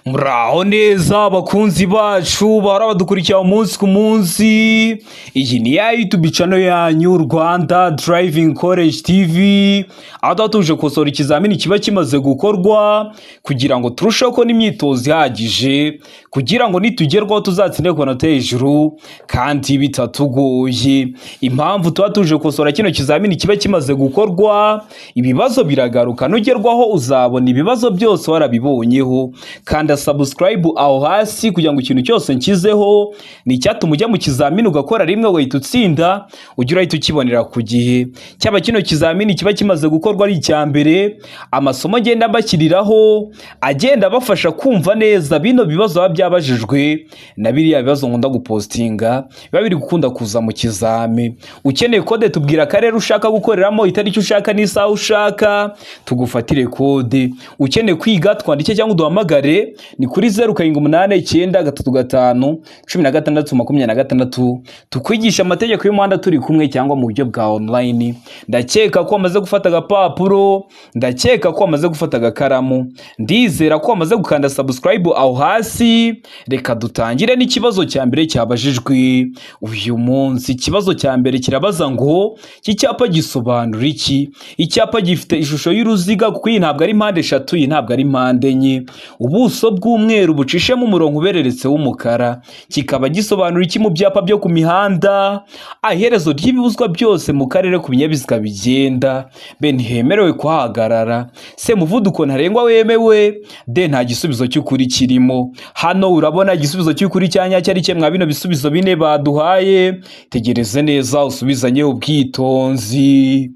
Muraho neza, abakunzi bacu bahora badukurikira umunsi ku munsi. Iyi ni ya YouTube channel yanyu, Rwanda Driving College TV, aho tuba tuje gukosora ikizamini kiba kimaze gukorwa kugira ngo turusheho kubona imyitozo ihagije, kugira ngo nitugerwaho tuzatsinde ku manota hejuru kandi bitatugoye. Impamvu tuba tuje gukosora kino kizamini kiba kimaze gukorwa, ibibazo biragaruka. Nugerwaho uzabona ibibazo byose warabibonyeho. Kanda subscribe aho hasi kugira ngo ikintu cyose nshyizeho ni icyatuma ujya mu kizamini ugakora rimwe ugahita utsinda, ujye urahita ukibonera ku gihe. Cyaba kino kizamini kiba kimaze gukorwa ari icya mbere, amasomo ngenda mbashyiriraho agenda abafasha kumva neza bino bibazo biba byabajijwe na biriya bibazo nkunda gupostinga biba biri gukunda kuza mu kizami. Ukeneye kode, tubwira akarere ushaka gukoreramo, itariki ushaka n'isaha ushaka, tugufatire kode. Ukeneye kwiga, twandike cyangwa uduhamagare, ni kuri 0789351626, tukwigisha amategeko y'umuhanda turi kumwe cyangwa mu buryo bwa online. Ndakeka ko wamaze gufata agapapuro, ndakeka ko wamaze gufata agakaramu, ndizera ko wamaze gukanda subscribe aho hasi. Reka dutangire n'ikibazo cya mbere cyabajijwe uyu munsi. Ikibazo cya mbere kirabaza ngo: iki cyapa gisobanura iki? Icyapa gifite ishusho y'uruziga, kuko iyi ntabwo ari mpande eshatu, iyi ntabwo ari mpande enye, ubuso bw'umweru bucishemo umurongo ubereretse w'umukara, kikaba gisobanura iki mu byapa byo ku mihanda? A, iherezo ry'ibibuzwa byose mu karere ku binyabiziga bigenda. B, ntihemerewe kuhahagarara. C, muvuduko ntarengwa wemewe. D, nta gisubizo cy'ukuri kirimo. Hano urabona igisubizo cy'ukuri cya nyacyo ari kimwe mwa bino bisubizo bine baduhaye. Tegereze neza usubizanye ubwitonzi.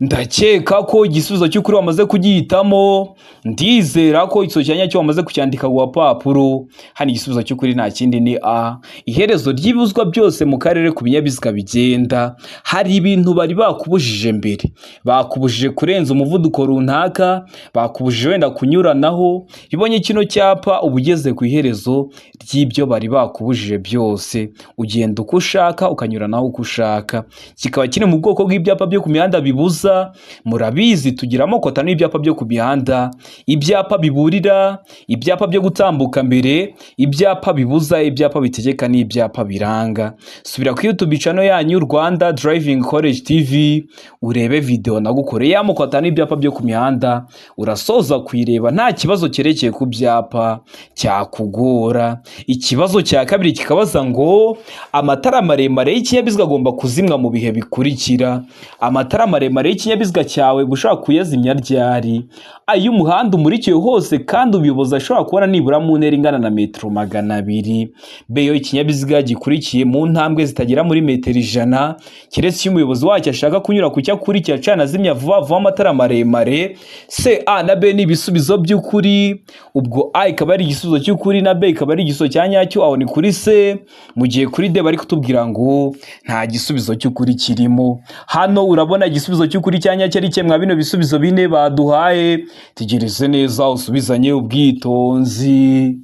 Ndakeka ko igisubizo cy'ukuri wamaze kugihitamo, ndizera ko igisubizo cya nyacyo wamaze kucyandika ku gapapuro. Hano igisubizo cy'ukuri nta kindi, ni A, iherezo ry'ibibuzwa byose mu karere ku binyabiziga bigenda. Hari ibintu bari bakubujije mbere, bakubujije kurenza umuvuduko runaka, bakubujije wenda kunyuranaho. Iyo ubonye kino cyapa, uba ugeze ku iherezo ry'ibyo bari bakubujije byose, ugenda uko ushaka, ukanyuranaho uko ushaka. Kikaba kiri mu bwoko bw'ibyapa byo ku mihanda bibuza. Murabizi, tugira amoko atanu y'ibyapa byo ku mihanda: ibyapa biburira, ibyapa byo gutambuka mbere, ibyapa bibuza, ibyapa bitegeka n'ibyapa biranga. Subira kuri YouTube channel yanyu, Rwanda Driving College TV, urebe video nagukoreye y'amoko atanu y'ibyapa byo ku mihanda. Urasoza kuyireba nta kibazo cyerekeye ku byapa cyakugora. Ikibazo cya kabiri kikabaza ngo: amatara maremare y'ikinyabiziga agomba kuzimwa mu bihe bikurikira. Amatara maremare y'ikinyabiziga cyawe ushobora kuyazimya ryari? Iyo umuhanda umurikiwe hose kandi umuyobozi ashobora kubona nibura mu ntera ingana na metero 200. B, iyo ikinyabiziga gikurikiye mu ntambwe zitagera muri metero 100, keretse iyo umuyobozi wacyo ashaka kunyura ku cyo akurikiye acana azimya vuba vuba amatara maremare. C, A na B ni ibisubizo by'ukuri. Ubwo A ikaba ari igisubizo cy'ukuri na B ikaba ari igisubizo cya nyacyo, aho ni kuri C. Mu gihe kuri D bari kutubwira ngo nta gisubizo cy'ukuri kirimo. Hano urabona igisubizo cy'ukuri cya nyacyo ari kimwe mwa bino bisubizo bine baduhaye. Tegereze neza usubizanye ubwitonzi.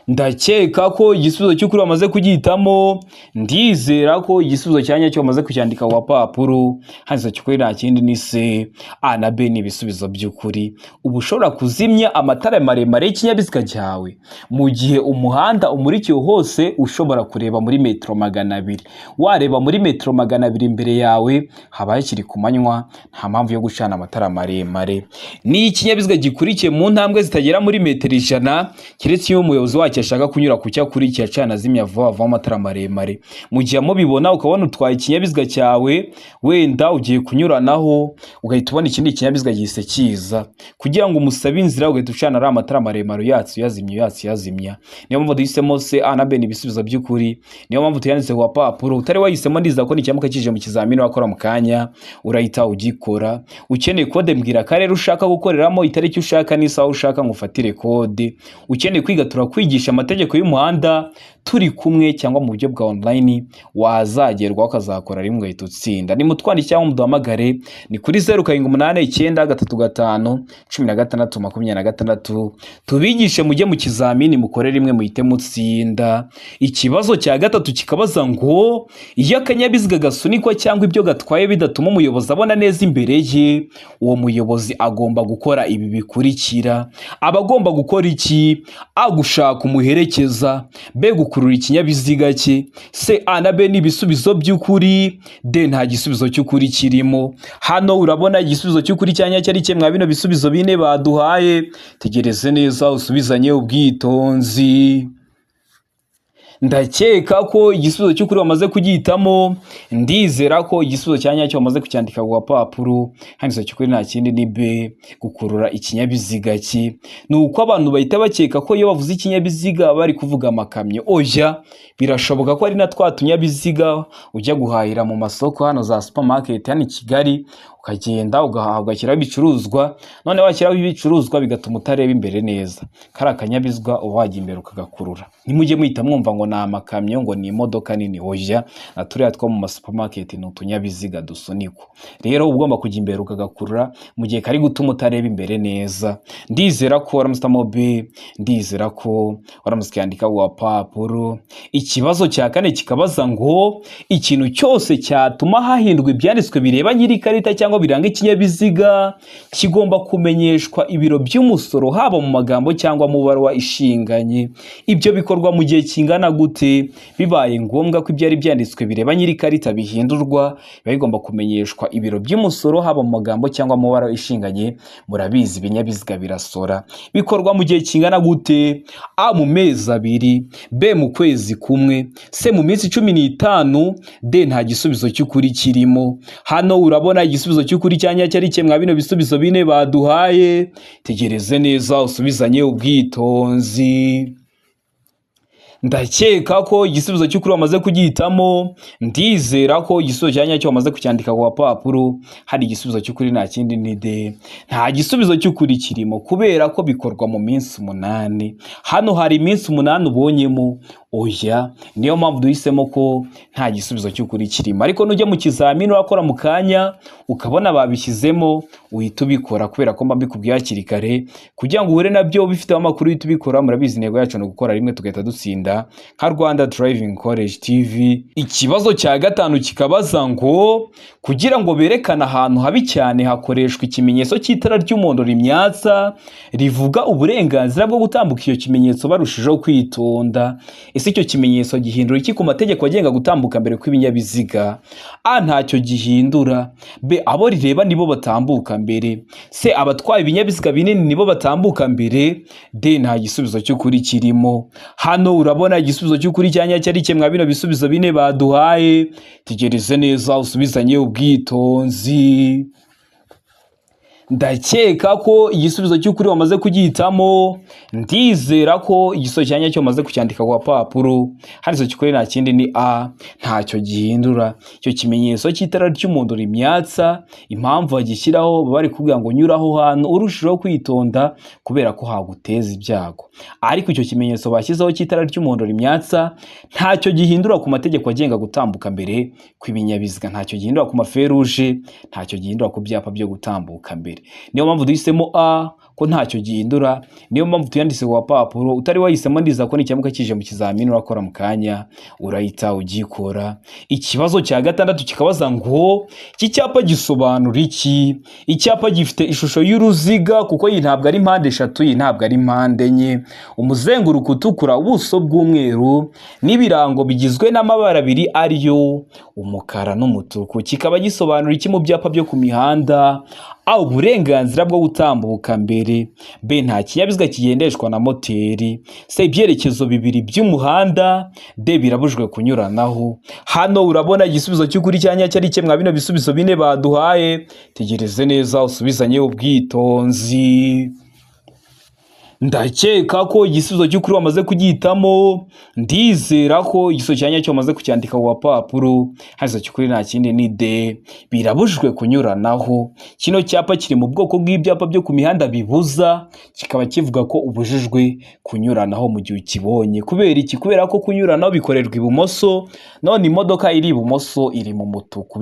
Ndakeka ko igisubizo cy'ukuri wamaze kugihitamo, ndizera ko igisubizo cya nyacyo wamaze kucyandika ku gapapuro. Hano cy'ukuri nta kindi, ni C. A na B ni ibisubizo by'ukuri. Uba ushobora kuzimya amatara maremare y'ikinyabiziga cyawe mu gihe umuhanda umurikiwe hose, ushobora kureba muri metero 200. Wareba muri metero 200 imbere yawe, haba hakiri ku manywa, nta mpamvu yo gucana amatara maremare. Ni ikinyabiziga gikurikiye mu ntambwe zitagera muri metero 100, keretse iyo umuyobozi wacyo ashaka kunyura ku cyo akurikiye acana azimya vuba vuba amatara maremare. Mu gihe mubibona, ukabona utwaye ikinyabiziga cyawe, wenda ugiye kunyuranaho, ugahita ubona ikindi kinyabiziga gihise kiza, kugira ngo umusabe inzira ugahita ucana ari amatara maremare, uyatse uyazimya, uyatse uyazimya. Niyo mpamvu duhisemo C. A na B ni ibisubizo by'ukuri, niyo mpamvu tuyanditse ku gapapuro. Utari wahisemo, ndiza ko nicyamuka kije mu kizamini wakora mu kanya urahita ugikora. Ukeneye kode, mbwira akarere ushaka gukoreramo, itariki ushaka n'isaha ushaka ngo ufatire kode. Ukeneye kwiga, turakwigisha amategeko y'umuhanda. turi kumwe cyangwa mu buryo bwa online, wazagerwaho ukazakora rimwe ugahita utsinda. Ni mutwandike cyangwa muduhamagare, ni kuri 0789351626, tubigishe mujye mu kizamini mukore rimwe muhite mutsinda. Ikibazo cya gatatu kikabaza ngo: iyo akanyabiziga gasunikwa cyangwa ibyo gatwaye bidatuma umuyobozi abona neza imbere ye, uwo muyobozi agomba gukora ibi bikurikira. Aba agomba gukora iki? A, gushaka umuherekeza; B, gukurura ikinyabiziga cye; C, A na B ni ibisubizo by'ukuri; D, nta gisubizo cy'ukuri kirimo. Hano urabona igisubizo cy'ukuri cya nyacyo ari mwa bino bisubizo bine baduhaye. Tegereze neza usubizanye ubwitonzi. Ndakeka ko igisubizo cy'ukuri wamaze kugihitamo. Ndizera ko igisubizo cya nyacyo wamaze kucyandika ku gapapuro. Hano igisubizo cy'ukuri nta kindi, ni B, gukurura ikinyabiziga cye. Ni uko abantu bahita bakeka ko iyo bavuze ikinyabiziga bari kuvuga amakamyo. Oya, birashoboka ko ari na twa tunyabiziga ujya guhahira mu masoko hano za supermarket hano i Kigali, ukagenda ugahaha, ugashyiraho ibicuruzwa, none washyiraho ibicuruzwa bigatuma utareba imbere neza. Kari akanyabiziga uba wajya imbere ukagakurura. Ntimujye muhita mwumva ngo ni amakamyo, ngo ni imodoka nini. Oya, na turiya two mu masupermarket ni utunyabiziga dusunikwa. Rero uba ugomba kujya imbere ukagakurura mu gihe kari gutuma utareba imbere neza. Ndizera ko waramutse B, ndizera ko waramutse ukiyandika ku gapapuro. Ikibazo cya kane kikabaza ngo: ikintu cyose cyatuma hahindurwa ibyanditswe bireba nyiri ikarita cyangwa biranga ikinyabiziga kigomba kumenyeshwa ibiro by'umusoro, haba mu magambo cyangwa mu baruwa ishinganye. Ibyo bikorwa mu gihe kingana gute? Bibaye ngombwa ko ibyari byanditswe bireba nyiri ikarita bihindurwa, biba bigomba kumenyeshwa ibiro by'umusoro, haba mu magambo cyangwa mu baruwa ishinganye. Murabizi, ibinyabiziga birasora. Bikorwa mu gihe kingana gute? A, mu mezi 2; B, mu kwezi kumwe; C, mu minsi 15; D, nta gisubizo cy'ukuri kirimo. Hano urabona igisubizo cy'ukuri cya nyacyo ari mwa bino bisubizo bine baduhaye. Tegereze neza usubizanye ubwitonzi. Ndakeka ko igisubizo cy'ukuri wamaze kugihitamo. Ndizera ko igisubizo cya nyacyo wamaze kucyandika ku gapapuro. Hari igisubizo cy'ukuri nta kindi, ni D, nta gisubizo cy'ukuri kirimo, kubera ko bikorwa mu minsi 8. Hano hari iminsi 8 ubonyemo? Oya. Niyo mpamvu duhisemo ko nta gisubizo cy'ukuri kirimo. Ariko nujya mu kizamini urakora mu kanya ukabona babishyizemo, uhita ubikora, kubera ko mba mbikubwiye hakiri kare kugira ngo uhure nabyo ubifiteho amakuru, uhita ubikora. Murabizi, intego yacu ni ugukora rimwe tugahita dutsinda nka Rwanda Driving College TV. Ikibazo cya gatanu kikabaza ngo: kugira ngo berekane ahantu habi cyane hakoreshwa ikimenyetso cy'itara ry'umuhondo rimyatsa rivuga uburenganzira bwo gutambuka icyo kimenyetso barushijeho kwitonda. Ese icyo kimenyetso gihindura iki ku mategeko agenga gutambuka mbere kw'ibinyabiziga? A, ntacyo gihindura; B, abo rireba nibo batambuka mbere; C, abatwaye ibinyabiziga binini nibo batambuka mbere; D, nta gisubizo cy'ukuri kirimo. Hano urabona igisubizo cy'ukuri cya nyacyo ari mwa bino bisubizo bine baduhaye. Tegereze neza usubizanye ubwitonzi. Ndakeka ko igisubizo cy'ukuri wamaze kugihitamo. Ndizera ko igisubizo cya nyacyo wamaze kucyandika ku gapapuro. Hano igisubizo cy'ukuri nta kindi, ni A, ntacyo gihindura. Icyo kimenyetso cy'itara ry'umuhondo rimyatsa, impamvu bagishyiraho, baba bari kuvuga ngo nyura aho hantu urushijeho kwitonda kubera ko haguteza ibyago. Ariko icyo kimenyetso bashyizeho cy'itara ry'umuhondo rimyatsa ntacyo gihindura ku mategeko agenga gutambuka mbere kw'ibinyabiziga, ntacyo gihindura ku maferuje, ntacyo gihindura ku byapa byo gutambuka mbere. Niyo mpamvu duhisemo A, ko ntacyo gihindura. Niyo mpamvu tuyanditse ku gapapuro. Utari wahisemo, ndiza ko nicyamuka kije mu kizamini urakora mu kanya urahita ugikora. Ikibazo cya gatandatu kikabaza ngo: iki cyapa gisobanura iki? Icyapa gifite ishusho y'uruziga, kuko iyi ntabwo ari mpande eshatu, iyi ntabwo ari mpande enye, umuzenguruko utukura, ubuso bw'umweru n'ibirango bigizwe n'amabara abiri ariyo umukara n'umutuku, kikaba gisobanura iki mu byapa byo ku mihanda? A, uburenganzira bwo gutambuka mbere; B, nta kinyabiziga kigendeshwa na moteri; C, ibyerekezo bibiri by'umuhanda; D, birabujijwe kunyuranaho. Hano urabona igisubizo cy'ukuri cya nyacyo ari mwa bino bisubizo bine baduhaye. Tegereze neza usubizanye ubwitonzi. Ndakeka ko igisubizo cy'ukuri wamaze kugihitamo. Ndizera ko igisubizo cya nyacyo wamaze kucyandika ku gapapuro. Hano cy'ukuri nta kindi ni D, birabujijwe kunyuranaho. Kino cyapa kiri mu bwoko bw'ibyapa byo ku mihanda bibuza, kikaba kivuga ko ubujijwe kunyuranaho mu gihe ukibonye. Kubera iki? Kubera ko kunyuranaho bikorerwa ibumoso, none imodoka iri ibumoso iri mu mutuku,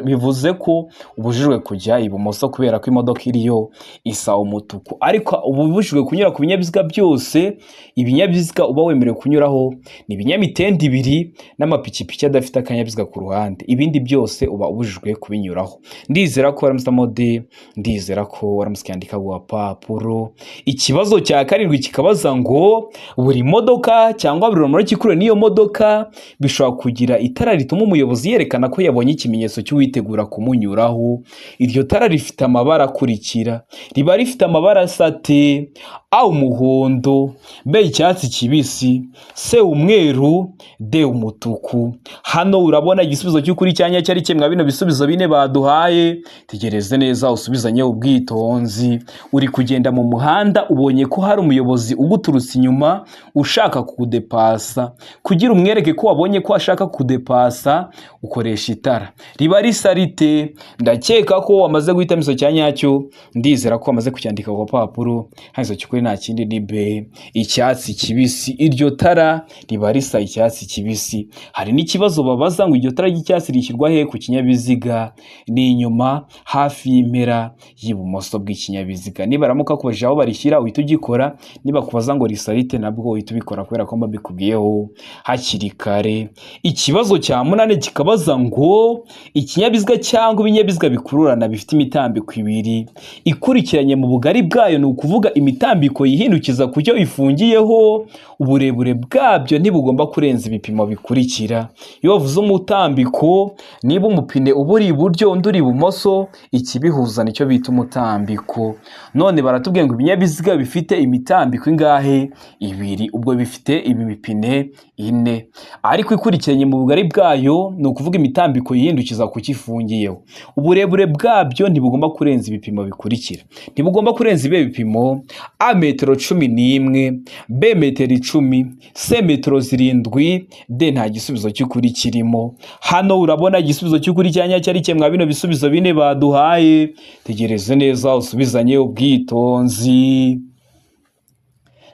bivuze ko ubujijwe kujya ibumoso kubera ko imodoka iriyo isa umutuku. Ariko ubujijwe kunyura ku binyabiziga byose. Ibinyabiziga uba wemerewe kunyuraho ni ibinyamitende ibiri n'amapikipiki adafite akanyabiziga ku ruhande. Ibindi byose uba ubujijwe kubinyuraho. Ndizera ko waramusamo D, ndizera ko waramutse ukandika ku gapapuro. Ikibazo cya karindwi kikabaza ngo buri modoka cyangwa buri rumuri ikurura n'iyo modoka bishobora kugira itara rituma umuyobozi yerekana ko yabonye ikimenyetso cy'uwitegura kumunyuraho. Iryo tara rifite amabara akurikira: riba rifite amabara asa ate? A, umuhondo; B, icyatsi kibisi; C, umweru; D, umutuku. Hano urabona igisubizo cy'ukuri cya nyacyo ari kimwe bino bisubizo bine baduhaye. Tegereze neza, usubizanye ubwitonzi. Uri kugenda mu muhanda, ubonye ko hari umuyobozi uguturutse inyuma ushaka kudepasa. Kugira umwereke ko wabonye ko ashaka kudepasa, ukoresha itara. Riba risa rite? Ndakeka ko wamaze guhitamo igisubizo cya nyacyo. Ndizera ko wamaze kucyandika ku gapapuro. Hano cy'ukuri nta kindi ni B, icyatsi kibisi. Iryo tara riba risa icyatsi kibisi. Hari n'ikibazo babaza ngo iryo tara ry'icyatsi rishyirwa he ku kinyabiziga? Ni inyuma, hafi y'impera y'ibumoso bw'ikinyabiziga. Nibaramuka bakubajije aho barishyira, uhita ugikora. Nibakubaza ngo risa rite, nabwo uhita ubikora, kubera ko mba mbikubwiyeho hakiri kare. Ikibazo cya munani kikabaza ngo ikinyabiziga cyangwa ibinyabiziga bikururana bifite imitambiko ibiri ikurikiranye mu bugari bwayo, ni ukuvuga imitambiko yihindukiza ku cyo ifungiyeho, uburebure bwabyo ntibugomba kurenza ibipimo bikurikira. Iyo bavuze umutambiko, niba umupine uba uri iburyo undi uri ibumoso, ikibihuza nicyo bita umutambiko. None baratubwiye ngo ibinyabiziga bifite imitambiko ingahe? Ibiri. Ubwo bifite ibi mipine ine, ariko ikurikiranye mu bugari bwayo, ni ukuvuga imitambiko yihindukiza ku cyo ifungiyeho, uburebure bwabyo ntibugomba kurenza ibipimo bikurikira. Ntibugomba kurenza ibihe bipimo? A, metero 11; B, metero 10; C, metero 7; D, nta gisubizo cy'ukuri kirimo. Hano urabona igisubizo cy'ukuri cya nyacyo ari kimwe bino bisubizo bine baduhaye. Tegereze neza, usubizanye ubwitonzi.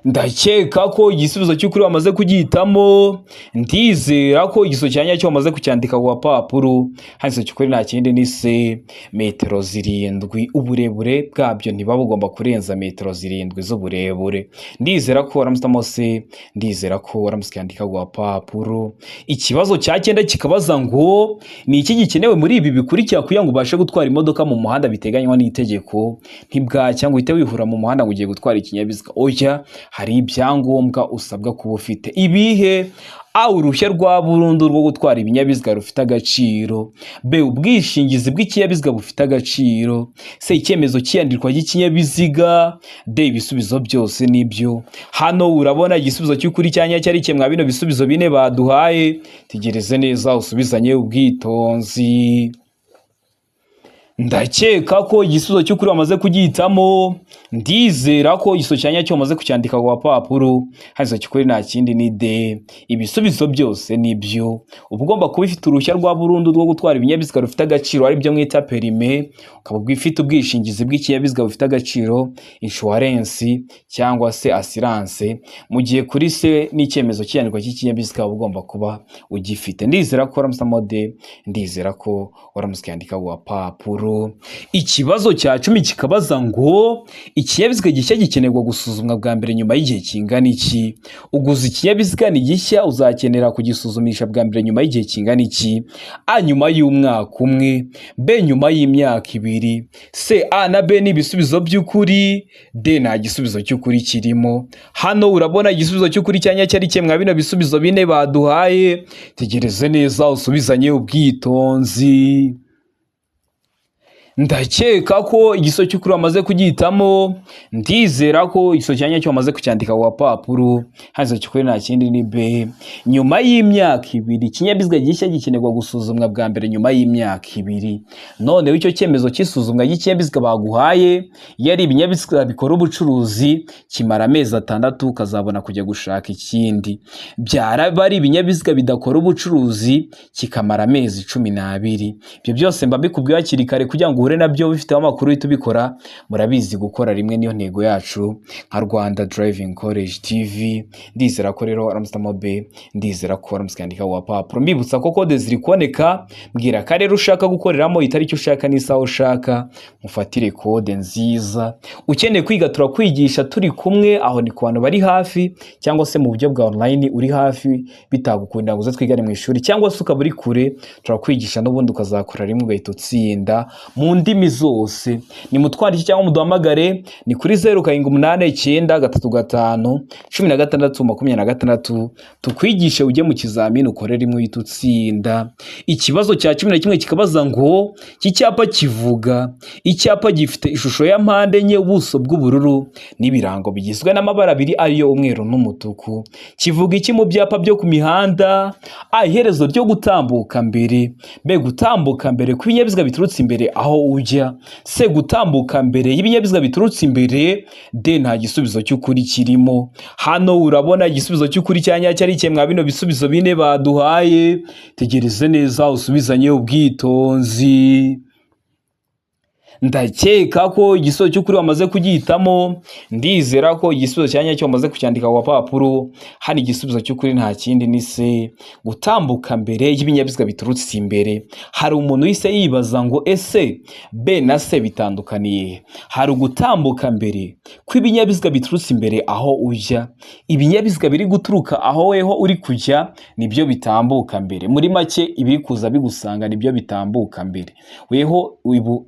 Ndakeka ko igisubizo cy'ukuri wamaze kugihitamo. Ndizera ko igisubizo cya nyacyo wamaze kucyandika ku gapapuro. Hano cy'ukuri nta kindi ni C, metero 7. Uburebure bwabyo ntibuba bugomba kurenza metero 7 z'uburebure. Ndizera ko waramusitamo C, ndizera ko waramutse ukandika ku gapapuro. Ikibazo cya cyenda kikabaza ngo ni iki gikenewe muri ibi bikurikira kugira ngo ubashe gutwara imodoka mu muhanda biteganywa n'itegeko? Ntibwacya ngo uhite wihura mu muhanda ngo ugiye gutwara ikinyabiziga. Oya, hari ibyangombwa usabwa kuba ufite. Ibihe? A, uruhushya rwa burundu rwo gutwara ibinyabiziga rufite agaciro; B, ubwishingizi bw'ikinyabiziga bufite agaciro; C, icyemezo cy'iyandikwa ry'ikinyabiziga; D, ibisubizo byose nibyo. Hano urabona igisubizo cy'ukuri cya nyacyo ari kimwe bino bisubizo bine baduhaye. Tegereze neza, usubizanye ubwitonzi. Ndakeka ko igisubizo cy'ukuri wamaze kugihitamo. Ndizera ko igisubizo cya nyacyo wamaze kucyandika ku gapapuro. Hano cy'ukuri nta kindi ni D, ibisubizo byose nibyo. Uba ugomba kuba ufite uruhushya rwa burundu rwo gutwara ibinyabiziga rufite agaciro, aribyo mwita permis, ukaba ufite ubwishingizi bw'ikinyabiziga bufite agaciro, insurance cyangwa se assurance. Mu gihe kuri C n'icyemezo cy'iyandikwa cy'ikinyabiziga uba ugomba kuba ugifite. Ndizera ko waramusamo D, ndizera ko waramutse ukandika ku gapapuro. Ikibazo cya 10 kikabaza ngo ikinyabiziga gishya gikenerwa gusuzumwa bwa mbere nyuma y'igihe kingana iki? Uguze ikinyabiziga ni gishya, uzakenera kugisuzumisha bwa mbere nyuma y'igihe kingana iki? A, nyuma y'umwaka umwe; B, nyuma y'imyaka 2; C, A na B ni ibisubizo by'ukuri; D, nta gisubizo cy'ukuri kirimo. Hano urabona igisubizo cy'ukuri cya nyacyo ari kimwe bino bisubizo bine baduhaye. Tegereze neza, usubizanye ubwitonzi. Ndakeka ko igisubizo cy'ukuri wamaze kugihitamo. Ndizera ko igisubizo cya nyacyo wamaze kucyandika ku gapapuro. Hano igisubizo cy'ukuri nta kindi ni B, nyuma y'imyaka 2. Ikinyabiziga gishya gikenerwa gusuzumwa bwa mbere nyuma y'imyaka 2. Noneho icyo cyemezo cy'isuzumwa ry'ikinyabiziga baguhaye, iyo ari ibinyabiziga bikora ubucuruzi, kimara amezi 6, ukazabona kujya gushaka ikindi. Byaraba ari ibinyabiziga bidakora ubucuruzi, kikamara amezi 12. Ibyo byose mba mbikubwiye hakiri kare kugira ngo uhure nabyo bifiteho amakuru, uhite ubikora. Murabizi, gukora rimwe niyo ntego yacu nka Rwanda Driving College TV. Ndizera ko rero waramutse B, ndizera ko waramutse kwandika wa papuro. Mbibutsa ko kode ziri kuboneka. Mbwira akarere ushaka gukoreramo, itariki ushaka n'isaha ushaka, mufatire kode nziza. Ukeneye kwiga, turakwigisha turi kumwe. Aho ni ku bantu bari hafi, cyangwa se mu buryo bwa online. Uri hafi bitagukundira ngo uze twigane mu ishuri, cyangwa se ukaba uri kure, turakwigisha n'ubundi ukazakora rimwe ugahita utsinda mu ndimi zose. Ni mutwandike cyangwa muduhamagare, ni kuri 0789351626, tukwigishe ujye mu kizamini ukore rimwe uhita utsinda. Ikibazo cya 11 kikabaza ngo: iki cyapa kivuga? Icyapa gifite ishusho ya mpande enye, ubuso bw'ubururu n'ibirango bigizwe n'amabara abiri, ariyo umweru n'umutuku, kivuga iki mu byapa byo ku mihanda? A, iherezo ryo gutambuka mbere. B, gutambuka mbere kw'ibinyabiziga biturutse imbere aho ujya. C, gutambuka mbere y'ibinyabiziga biturutse imbere. D, nta gisubizo cy'ukuri kirimo. Hano urabona igisubizo cy'ukuri cya nyacyo ari mwa bino bisubizo bine baduhaye. Tegereze neza, usubizanye ubwitonzi. Ndakeka ko igisubizo cy'ukuri wamaze kugihitamo. Ndizera ko igisubizo cya nyacyo wamaze kucyandika ku gapapuro. Hano igisubizo cy'ukuri nta kindi ni C, gutambuka mbere y'ibinyabiziga biturutse imbere. Hari umuntu wise yibaza ngo: ese B na C bitandukaniye? Hari ugutambuka mbere kw'ibinyabiziga biturutse imbere aho ujya. Ibinyabiziga biri guturuka aho weho uri kujya nibyo bitambuka mbere. Muri make, ibiri kuza bigusanga nibyo bitambuka mbere. Weho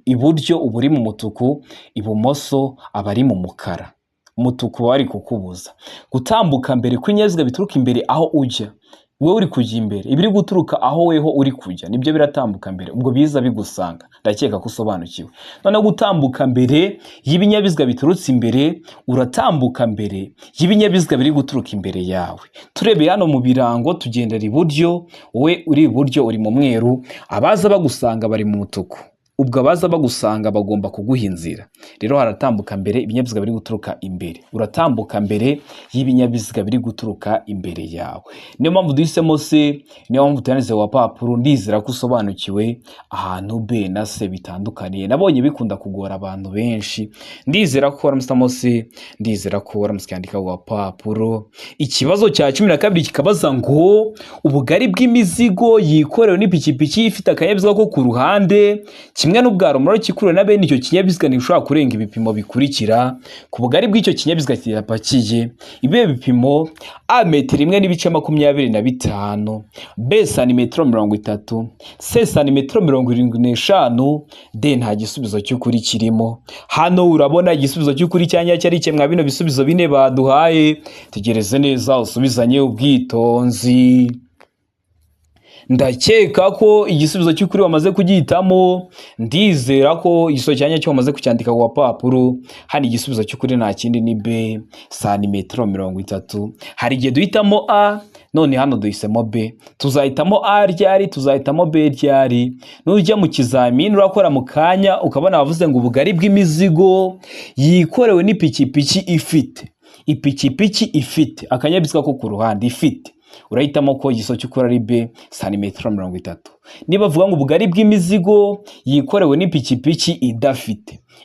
iburyo uba uri mu mutuku, ibumoso aba ari mu mukara. Umutuku bari kukubuza gutambuka mbere kw'ibinyabiziga bituruka imbere aho ujya. Wowe uri kujya imbere, ibiri guturuka aho weho uri kujya nibyo biratambuka mbere, ubwo biza bigusanga. Ndakeka ko usobanukiwe. Noneho gutambuka mbere y'ibinyabiziga biturutse imbere, uratambuka mbere y'ibinyabiziga biri guturuka imbere yawe. Turebeye hano mu birango, tugendera iburyo. Wowe uri iburyo uri mu mweru, abaza bagusanga bari mu mutuku. Ubwo abaza bagusanga bagomba kuguha inzira. Rero haratambuka mbere ibinyabiziga biri guturuka imbere, uratambuka mbere y'ibinyabiziga biri guturuka imbere yawe. Niyo mpamvu duhisemo C, niyo mpamvu tuyanditse wa papuro. Ndizera ko usobanukiwe ahantu B na C bitandukaniye. Nabonye bikunda kugora abantu benshi. Ndizera ko waramusitamo C, ndizera ko waramutse ukandika wa papuro. Ikibazo cya 12 kikabaza ngo: ubugari bw'imizigo yikorewe n'ipikipiki ifite akanyabiziga ko ku ruhande kimwe n'ubwa romoroki ikuruwe na bene icyo kinyabiziga ntibishobora kurenga ibipimo bikurikira ku bugari bw'icyo kinyabiziga kidapakiye. Ibihe bipimo? A, metero 1.25; B, santimetero 30; C, santimetero 75; D, nta gisubizo cy'ukuri kirimo. Hano urabona igisubizo cy'ukuri cya nyacyo ari mwa bino bisubizo bine baduhaye. Tegereze neza, usubizanye ubwitonzi. Ndakeka ko igisubizo cy'ukuri wamaze kugihitamo. Ndizera ko igisubizo cya nyacyo wamaze kucyandika ku gapapuro. Hano igisubizo cy'ukuri nta kindi ni B, santimetero 30. Hari igihe duhitamo A, none hano duhisemo B. Tuzahitamo A ryari? Tuzahitamo B ryari? Nujya mu kizamini urakora mu kanya ukabona bavuze ngo ubugari bw'imizigo yikorewe n'ipikipiki ifite, ipikipiki ifite akanyabiziga ko ku ruhande ifite, urahitamo ko igisubizo cy'ukuri ari B, santimetero 30. Niba bavuga ngo ubugari bw'imizigo yikorewe n'ipikipiki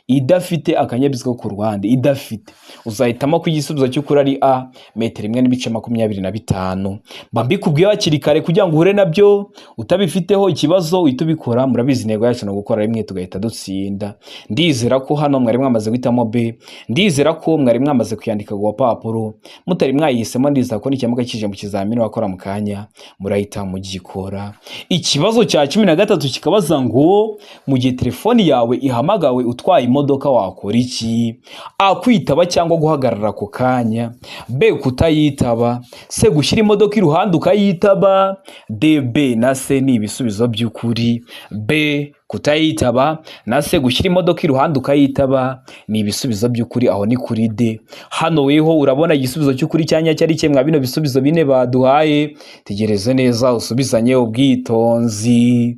idafite akanyabiziga ko ku ruhande idafite, uzahitamo ko igisubizo cy'ukuri ari A, metero 1.25. Mba mbikubwiye hakiri kare kugira ngo uhure nabyo utabifiteho ikibazo, uhite ubikora. Murabizi, intego yacu ni ugukora rimwe tugahita dutsinda. Ndizera ko hano mwari mwamaze guhitamo B. Ndizera ko mwari mwamaze kuyandika ku gapapuro. Mutari mwayihisemo, ndizera ko nikiramuka kije mu kizamini wakora mu kanya murahita mugikora. Ikibazo cya 13 kikabaza ngo: mu gihe telefoni yawe ihamagawe utwaye imodoka wakora iki? A, kwitaba cyangwa guhagarara ako kanya; B, kutayitaba; C, gushyira imodoka iruhande ukayitaba; D, B na C ni ibisubizo by'ukuri. B. kutayitaba na C gushyira imodoka iruhande ukayitaba. Ni ibisubizo by'ukuri aho ni kuri D. Hano weho urabona igisubizo cy'ukuri cyanya cyari kimwe mwa bino bisubizo bine baduhaye. Tegereze neza usubizanye ubwitonzi.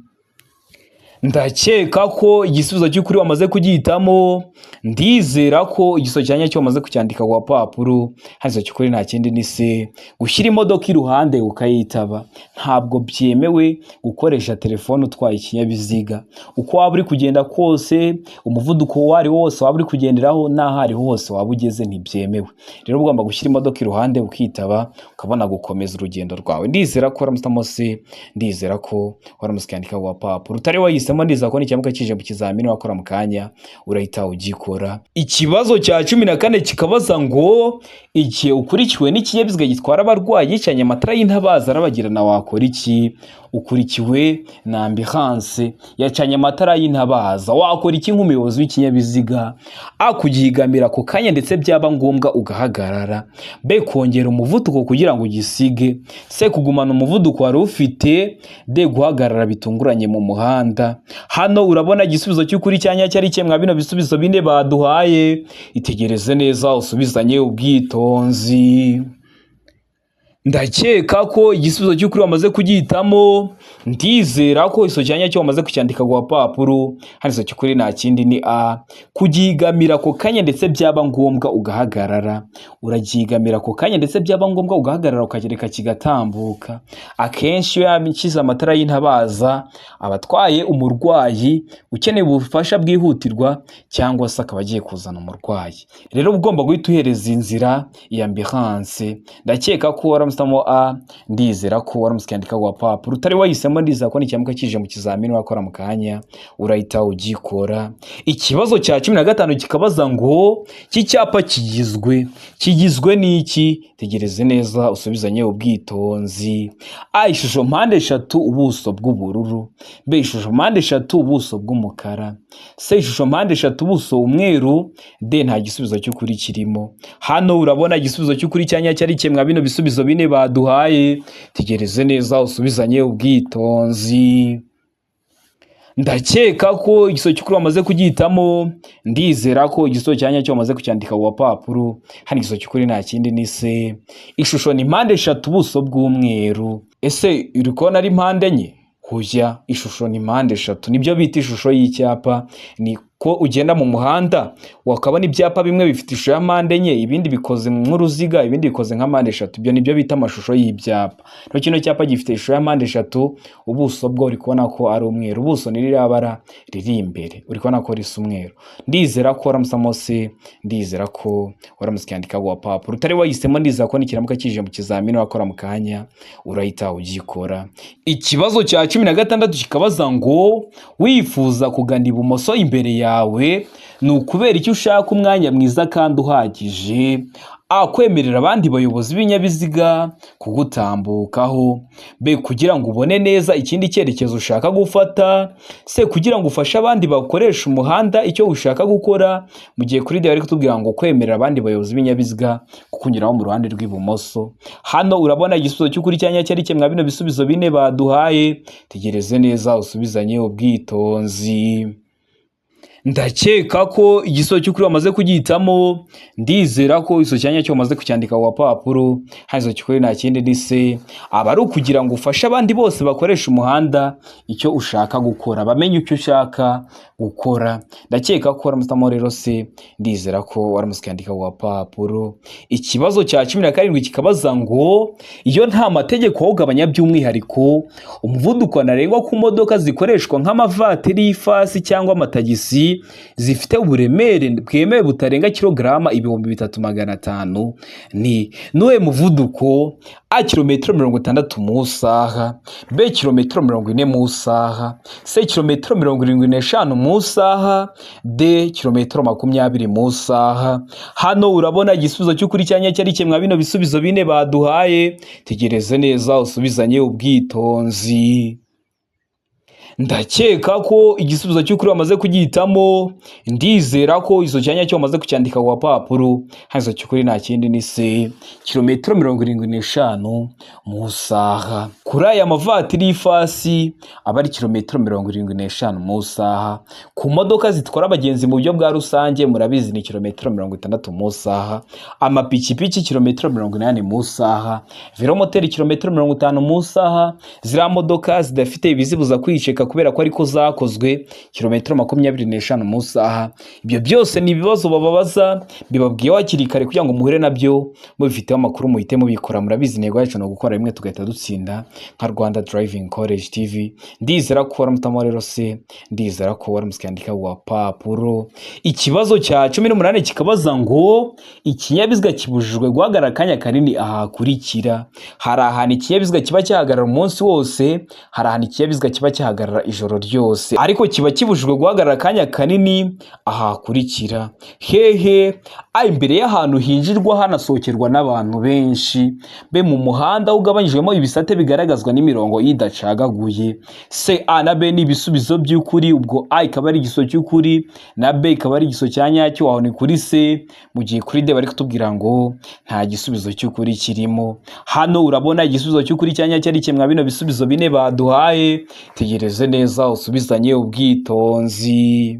Ndakeka ko igisubizo cy'ukuri wamaze kugihitamo. Ndizera ko igisubizo cya nyacyo wamaze kucyandika ku gapapuro. Hano cy'ukuri nta kindi ni C, gushyira imodoka iruhande ukayitaba. Ntabwo byemewe gukoresha telefone utwaye ikinyabiziga. Uko waba uri kugenda kose, umuvuduko uwo ari wo wose waba uri kugenderaho, n'aho ari ho hose waba ugeze, ntibyemewe. Rero ugomba gushyira imodoka iruhande ukitaba, ukabona gukomeza urugendo rwawe. Ndizera ko waramutse C, ndizera ko waramutse ukandika ku gapapuro. Utari wahisemo, ndizera ko n'ikimuka kije mu kizamini wakora mu kanya urahita ugikora. Ikibazo cya 14 kikabaza ngo igihe ukurikiwe n'ikinyabiziga gitwara abarwayi gicanye amatara y'intabaza arabagirana wakora iki? Ukurikiwe na ambulance yacanye amatara y'intabaza, wakora iki nk'umuyobozi w'ikinyabiziga? A, kugihigamira ako kanya ndetse byaba ngombwa ugahagarara. B, kongera umuvuduko kugira ngo ugisige. C, kugumana umuvuduko wari ufite. D, guhagarara bitunguranye mu muhanda. Hano urabona igisubizo cy'ukuri cya nyacyo ari kimwe mwa bino bisubizo bine baduhaye. Itegereze neza usubizanye ubwitonzi. Ndakeka ko igisubizo cy'ukuri wamaze kugihitamo. Ndizera ko igisubizo cya nyacyo wamaze kucyandika ku gapapuro. Hano igisubizo cy'ukuri nta kindi ni A, kugihigamira ako kanya ndetse byaba ngombwa ugahagarara. Uragihigamira ako kanya ndetse byaba ngombwa ugahagarara, ukakireka kigatambuka. Akenshi iyo yashyize amatara y'intabaza, aba atwaye umurwayi ukeneye ubufasha bwihutirwa cyangwa se akaba agiye kuzana umurwayi. Rero uba ugomba guhita uhereza inzira iya ambulance. Ndakeka ko waramusamo A, ndizera ko waramutse ukandika ku gapapuro. Utari wahisemo, ndizera ko n'ikimuka kije mu kizamini wakora mu kanya urahita ugikora. Ikibazo cya 15 kikabaza ngo iki cyapa kigizwe n'iki? Tegereze neza usubizanye ubwitonzi. A, ishusho mpande eshatu, ubuso bw'ubururu. B, ishusho mpande eshatu, ubuso bw'umukara. C, ishusho mpande eshatu, ubuso umweru. D, nta gisubizo cy'ukuri kirimo. Hano urabona igisubizo cy'ukuri cya nyacyo ari kimwe mwa bino bisubizo bine baduhaye. Tegereze neza usubizanye ubwitonzi. Ndakeka ko igisubizo cy'ukuri wamaze kugihitamo. Ndizera ko igisubizo cya nyacyo wamaze kucyandika ku gapapuro. Hano igisubizo cy'ukuri nta kindi ni C, ishusho ni mpande eshatu, ubuso bw'umweru. Ese uri kubona ari mpande enye? Hoya, ishusho ni mpande eshatu, nibyo bita ishusho y'icyapa. Ni ko ugenda mu muhanda wakabona ibyapa bimwe bifite ishusho ya mpande enye, ibindi bikoze nk'uruziga, ibindi bikoze nka mpande eshatu. Ibyo nibyo bita amashusho y'ibyapa. Rero kino cyapa gifite ishusho ya mpande eshatu, ubuso bwo uri kubona ko ari umweru. Ubuso ni ririya bara riri imbere, uri kubona ko risa umweru. Ndizera ko waramusamo C, ndizera ko waramutse ukandika ku gapapuro. Utari wahisemo, ndizera ko nikiramuka kije mu kizamini wakora mu kanya urahita ugikora. Ikibazo cya 16 kikabaza ngo wifuza kugana ibumoso imbere yawe ni ukubera icyo ushaka umwanya mwiza kandi uhagije? A, kwemerera abandi bayobozi b'ibinyabiziga kugutambukaho. B, kugira ngo ubone neza ikindi cyerekezo ushaka gufata. C, kugira ngo ufashe abandi bakoresha umuhanda icyo ushaka gukora. Mu gihe kuri D bari kutubwira ngo kwemerera abandi bayobozi b'ibinyabiziga kukunyuraho mu ruhande rw'ibumoso. Hano urabona igisubizo cy'ukuri cya nyacyo ari kimwe mwa bino bisubizo bine baduhaye. Tegereze neza usubizanye ubwitonzi. Ndakeka ko igisubizo cy'ukuri wamaze kugihitamo. Ndizera ko igisubizo cya nyacyo wamaze kucyandika ku gapapuro. Hano igisubizo cy'ukuri nta kindi ni C, aba ari ukugira ngo ufashe abandi bose bakoresha umuhanda icyo ushaka gukora, bamenye icyo ushaka gukora. Ndakeka ko waramusamo rero C, ndizera ko waramutse ukandika ku gapapuro. Ikibazo cya 17 kikabaza ngo iyo nta mategeko awugabanya by'umwihariko umuvuduko ntarengwa ku modoka zikoreshwa nk'amavatiri y'ifasi cyangwa amatagisi zifite uburemere bwemewe butarenga kilograma 3500, ni nuwe muvuduko? A, kilometero 60 mu isaha. B, kilometero 40 mu isaha. C, kilometero 75 mu isaha. D, kilometero 20 mu isaha. Hano urabona igisubizo cy'ukuri cya nyacyo ari kimwe mwa bino bisubizo bine baduhaye. Tegereze neza usubizanye ubwitonzi. Ndakeka ko igisubizo cy'ukuri wamaze kugihitamo. Ndizera ko izo cyanya cyo wamaze kucyandika ku gapapuro. Hano igisubizo cy'ukuri nta kindi ni C, kilometero 75 mu isaha. Kuri aya mavatiri y'ifasi aba ari kilometero 75 mu isaha. Ku modoka zitwara abagenzi mu buryo bwa rusange, murabizi, ni kilometero 60 mu isaha. Amapikipiki kilometero 80 mu isaha. Velomoteri kilometero 50 mu isaha. Ziriya modoka zidafite ibizibuza kwiceka kubera ko ariko zakozwe, kilometero 25 mu isaha. Ibyo byose ni ibibazo bababaza, bibabwiye hakiri kare kugira ngo muhure nabyo mubifiteho amakuru, muhite mubikora. Murabizi, intego yacu ni ugukora rimwe tugahita dutsinda nka Rwanda Driving College TV. Ndizera ko waramutamo rero se, ndizera ko waramutse ukandika wa papuro. Ikibazo cya 18 kikabaza ngo: ikinyabiziga kibujijwe guhagarara akanya kanini aha hakurikira. Hari ahantu ikinyabiziga kiba cyahagarara umunsi wose, hari ahantu ikinyabiziga kiba cyahagarara ijoro ryose, ariko kiba kibujijwe guhagarara akanya kanini aha hakurikira. Hehe? A, imbere y'ahantu hinjirwa hanasohokerwa n'abantu benshi. B, mu muhanda ugabanyijwemo ibisate bigaragazwa n'imirongo idacagaguye. C, A na B ni ibisubizo by'ukuri. Ubwo A ikaba ari igisubizo cy'ukuri na B ikaba ari igisubizo cya nyacyo, aho ni kuri C. Mu gihe kuri D bari kutubwira ngo nta gisubizo cy'ukuri kirimo. Hano urabona igisubizo cy'ukuri cya nyacyo ari kimwe bino bisubizo bine baduhaye. Tegereze neza usubizanye ubwitonzi.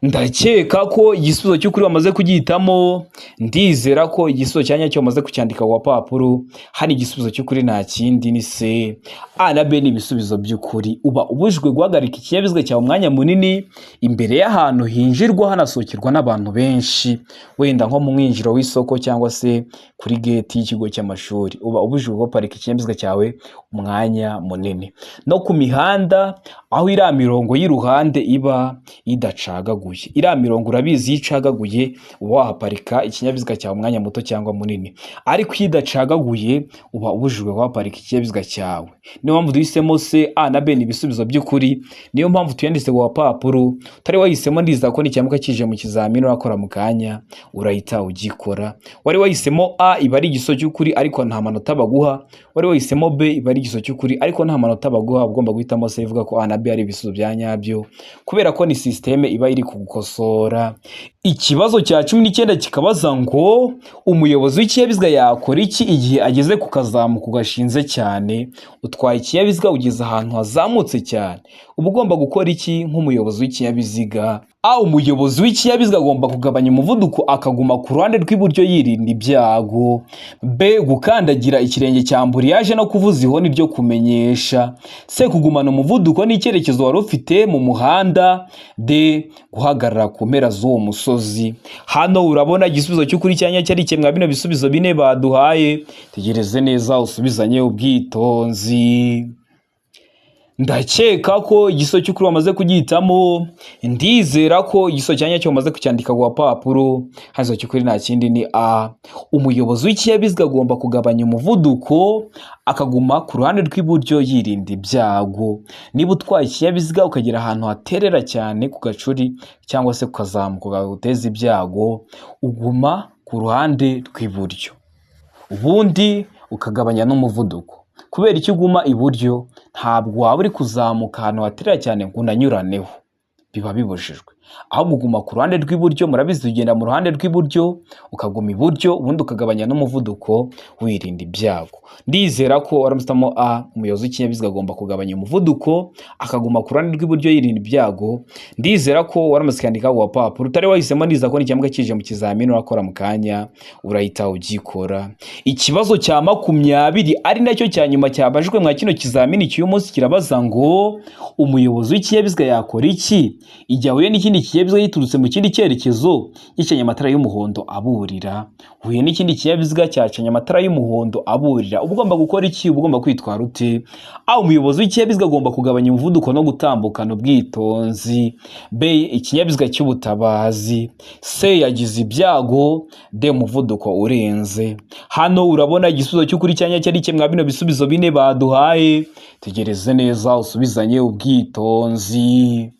Ndakeka ko igisubizo cy'ukuri wamaze kugihitamo. Ndizera ko igisubizo cya nyacyo wamaze kucyandika ku gapapuro. Hano igisubizo cy'ukuri nta kindi ni C. A na B ni ibisubizo by'ukuri. Uba ubujijwe guhagarika ikinyabiziga cyawe umwanya munini imbere y'ahantu hinjirwa hanasohokerwa n'abantu benshi, wenda nko mu mwinjiro w'isoko cyangwa se kuri gate y'ikigo cy'amashuri. Uba ubujijwe guparika ikinyabiziga cyawe umwanya munini. No ku mihanda aho iriya mirongo y'iruhande iba idacagaguye. Iriya mirongo urabizi, iyo icagaguye uba wahaparika ikinyabiziga cyawe umwanya muto cyangwa munini, ariko iyo idacagaguye uba ubujijwe kuhaparika ikinyabiziga cyawe. Niyo mpamvu duhisemo C. A na B ni ibisubizo by'ukuri, niyo mpamvu tuyanditse ku gapapuro. Utari wahisemo, ndizera ko nicyamuka kije mu kizamini urakora mu kanya urahita ugikora. Wari wahisemo A, iba ari igisubizo cy'ukuri ariko nta manota baguha. Wari wahisemo B, iba ari igisubizo cy'ukuri ariko nta manota baguha. Ugomba guhitamo C, ivuga ko A na B ari ibisubizo bya nyabyo, kubera ko ni système iba iri kugukosora. Ikibazo cya 19 kikabaza ngo: umuyobozi w'ikinyabiziga yakora iki igihe ageze ku kazamuko gashinze cyane? Utwaye ikinyabiziga ugeze ahantu hazamutse cyane, uba ugomba gukora iki nk'umuyobozi w'ikinyabiziga? A, umuyobozi w'ikinyabiziga agomba kugabanya umuvuduko akaguma ku ruhande rw'iburyo yirinda ibyago. B, gukandagira ikirenge cya embrayage no kuvuza ihoni ryo kumenyesha. C, kugumana umuvuduko n'icyerekezo wari ufite mu muhanda. D, guhagarara ku mpera z'uwo musozi. Hano urabona igisubizo cy'ukuri cya nyacyo ari kimwe bino bisubizo bine baduhaye. Tegereze neza usubizanye ubwitonzi. Ndakeka ko igisubizo cy'ukuri wamaze kugihitamo. Ndizera ko igisubizo cya nyacyo wamaze kucyandika ku gapapuro. Hano igisubizo cy'ukuri nta kindi ni A. Umuyobozi w'ikinyabiziga agomba kugabanya umuvuduko akaguma ku ruhande rw'iburyo yirinda ibyago. Niba utwaye ikinyabiziga ukagera ahantu haterera cyane ku gacuri cyangwa se kukazamuka kaguteza ibyago, uguma ku ruhande rw'iburyo ubundi ukagabanya n'umuvuduko. Kubera icyo uguma iburyo? Ntabwo waba uri kuzamuka ahantu haterera cyane ngo unanyuraneho, biba bibujijwe. Ahubwo uguma ku ruhande rw'iburyo, murabizi tugenda mu ruhande rw'iburyo, ukaguma iburyo ubundi ukagabanya n'umuvuduko wirinda ibyago. Ndizera ko waramusitamo A. Umuyobozi w'ikinyabiziga agomba kugabanya umuvuduko akaguma ku ruhande rw'iburyo yirinda ibyago. Ndizera ko waramaze kwandika ku gapapuro. Utari wahisemo, ndizera ko nicyamuka kije mu kizamini urakora mu kanya urahita ugikora. Ikibazo cya 20, ari nacyo cya nyuma cyabajijwe mwa kino kizamini cy'uyu munsi, kirabaza ngo: umuyobozi w'ikinyabiziga yakora iki igihe ahuye n'ikindi kinyabiziga giturutse mu kindi cyerekezo gicanye amatara y'umuhondo aburira? Uhuye n'ikindi kinyabiziga cyacanye amatara y'umuhondo aburira, uba ugomba gukora iki? Uba ugomba kwitwara ute? A, umuyobozi w'ikinyabiziga agomba kugabanya umuvuduko no gutambukana ubwitonzi. B, ikinyabiziga cy'ubutabazi. C, yagize ibyago. D, umuvuduko urenze. Hano urabona igisubizo cy'ukuri cya nyacyo ari kimwe bino bisubizo bine baduhaye. Tegereze neza usubizanye ubwitonzi.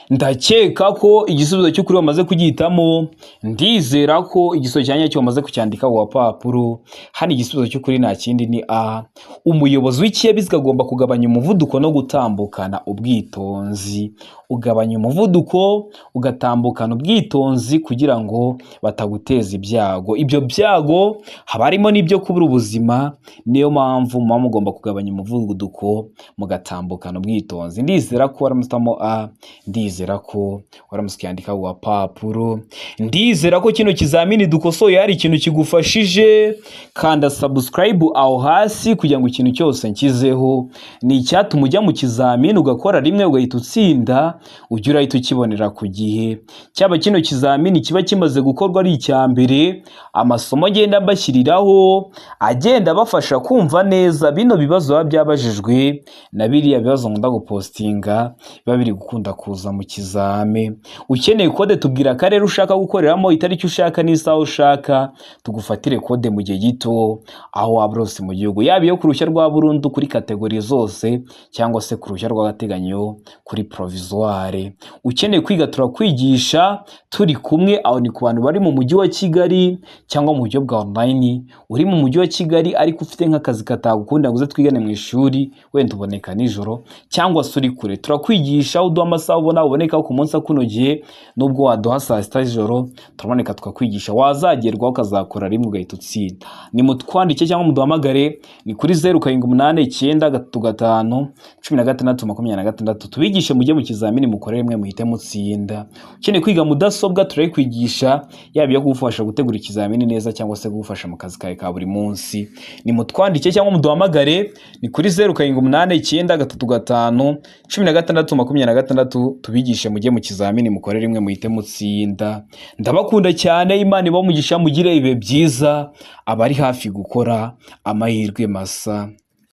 Ndakeka ko igisubizo cy'ukuri wamaze kugihitamo. Ndizera ko igisubizo cya nyacyo wamaze kucyandika ku gapapuro. Hano igisubizo cy'ukuri nta kindi ni A. Umuyobozi w'ikinyabiziga agomba kugabanya umuvuduko no gutambukana ubwitonzi. Ugabanya umuvuduko, ugatambukana ubwitonzi kugira ngo bataguteza ibyago. Ibyo byago haba harimo n'ibyo kubura ubuzima. Niyo mpamvu muba mugomba kugabanya umuvuduko, mugatambukana ubwitonzi. Ndizera ko waramusitamo A. Ndizera ko waramutse ukiyandika ku gapapuro. Ndizera ko kino kizamini dukosoye hari ikintu kigufashije. Kanda subscribe aho hasi kugira ngo ikintu cyose nshyizeho ni icyatuma ujya mu kizamini ugakora rimwe ugahita utsinda, ujye urahita ukibonera ku gihe. Cyaba kino kizamini kiba kimaze gukorwa ari icya mbere, amasomo agenda mbashyiriraho agenda abafasha kumva neza bino bibazo biba byabajijwe na biriya bibazo nkunda gupostinga biba biri gukunda kuza mu kizame. Ukeneye kode, tubwira akarere ushaka gukoreramo, itariki ushaka n'isaha ushaka, tugufatire kode mu gihe gito aho waba uri hose mu gihugu, yaba iyo ku ruhushya rwa burundu kuri catégorie zose cyangwa se ku ruhushya rw'agateganyo kuri provisoire. Ukeneye kwiga, turakwigisha turi kumwe. Aho ni ku bantu bari mu Mujyi wa Kigali cyangwa mu buryo bwa online. Uri mu Mujyi wa Kigali ariko ufite nk'akazi katagukunda ngo uze twigane mu ishuri, wenda uboneka nijoro cyangwa se uri kure, turakwigisha. Uduha amasaha ubona uboneka ku munsi akunogeye. Nubwo waduha saa 6 z'ijoro, turaboneka tukakwigisha, wazagerwaho ukazakora rimwe ugahita utsinda. Ni mutwandike cyangwa muduhamagare, ni kuri 0789351626, tubigishe mujye mu kizamini mukore rimwe muhite mutsinda. Ukeneye kwiga mudasobwa, turayikwigisha, yaba iyo kugufasha gutegura ikizamini neza cyangwa se kugufasha mu kazi kawe ka buri munsi. Ni mutwandike cyangwa muduhamagare, ni kuri 0789351626, tubigishe mujye mu kizamini mukore rimwe muhite mutsinda. Ndabakunda cyane, Imana ibahe umugisha, mugire ibihe byiza. Abari hafi gukora, amahirwe masa.